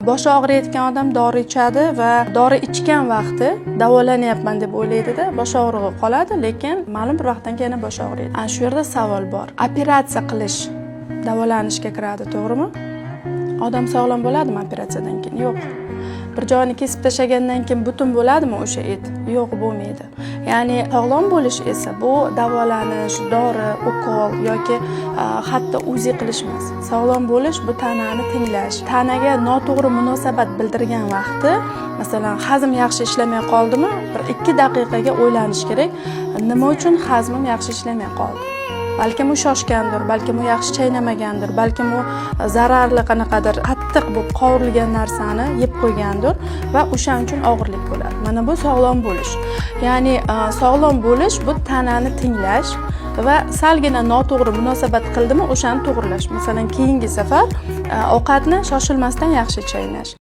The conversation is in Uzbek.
Boshi og'riyotgan odam dori ichadi va dori ichgan vaqti davolanyapman deb o'ylaydida, bosh og'rig'i qoladi, lekin ma'lum bir vaqtdan keyin yana boshi og'riydi. Ana shu yerda savol bor: operatsiya qilish davolanishga kiradi, to'g'rimi? Odam sog'lom bo'ladimi operatsiyadan keyin? Yo'q. Bir joyini kesib tashlagandan keyin butun bo'ladimi o'sha et? Yo'q, bo'lmaydi. Ya'ni sog'lom bo'lish esa bu davolanish, dori, ukol yoki hatto УЗИ qilish emas. Sog'lom bo'lish bu tanani tinglash. Tanaga noto'g'ri munosabat bildirgan vaqti, masalan, hazm yaxshi ishlamay qoldimi, 1-2 daqiqaga o'ylanish kerak: nima uchun hazmim yaxshi ishlamay qoldi? Balkim u shoshgandir, balkim u yaxshi chaynamagandir, balkim u zararli, qanaqadir qattiq bo'lib qovurilgan narsani yeb qo'ygandir va o'shaning uchun og'irlik bo'ladi. Mana bu sog'lom bo'lish. Ya'ni sog'lom bo'lish bu tanani tinglash va salgina noto'g'ri munosabat qildimi, o'shani to'g'irlash. Masalan, keyingi safar ovqatni shoshilmasdan yaxshi chaynash.